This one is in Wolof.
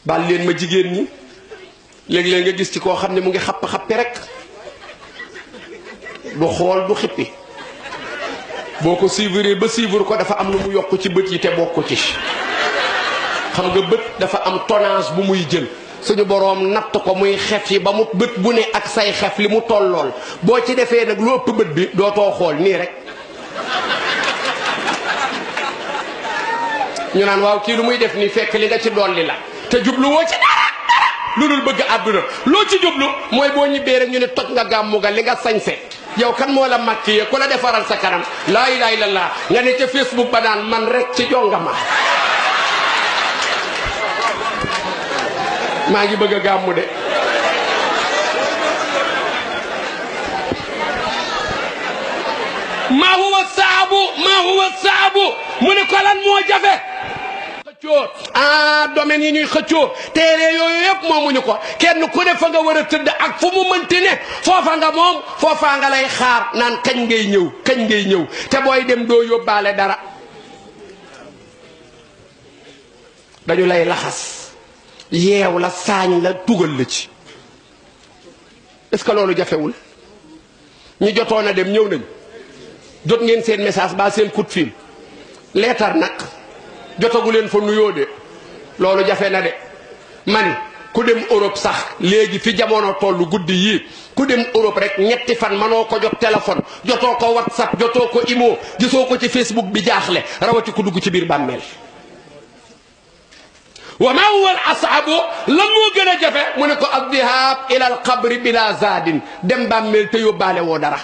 baal leen ma jigéen ñi léeg-léeg nga gis ci koo xam ne mu ngi xappi rek du xool du xippi boo ko suivre ba suivre ko dafa am lu mu yokk ci bët yi te bokku ci. xam nga bët dafa am tonnage bu muy jël suñu boroom natt ko muy xef yi ba mu bët bu ne ak say xef li mu tollool boo ci defee nag lu ëpp bët bi dootoo xool nii rek ñu naan waaw kii lu muy def nii fekk li nga ci dolli la te jublu woo ci dara lu dul bëgg àdduna loo ci jublu mooy boo ñibbee rek ñu ne toj nga gàmmu ga li nga sañse yow kan moo la maquillé ku la defaral sa kanam laa ilaaha illallaah nga ne ca Facebook ba naan man rek ci jongama maa ngi bëgg a gàmmu de maa huwa saabu mu ne ko lan moo jafe xëccoo domaine yi ñuy xëccoo téere yooyu yëpp moomuñu ko kenn ku ne fa nga war a tëdd ak fu mu mënti ne foofa nga moom foofa nga lay xaar naan kañ ngay ñëw te booy dem doo yóbbaale dara dañu lay laxas yeew la saañ la tugal la ci est-ce que loolu jafewul ñi jotoon a dem ñëw nañ jot ngeen seen message ba seen coup de fil leetar nag jotagu leen fa nuyoo de loolu jafe na de mani ku dem Europe sax léegi fi jamono tollu guddi yii ku dem Europe rek ñetti fan manoo ko jot téléphone jotoo ko WhatsApp jotoo ko imo gisoo ko ci Facebook bi jaaxle rawati ku dugg ci biir bàmmeel wa ma huwa al as'abu lan moo gën a jafe mu ne ko ad-dhihab ila al qabri bila zadin dem bàmmeel te yóbbaale woo dara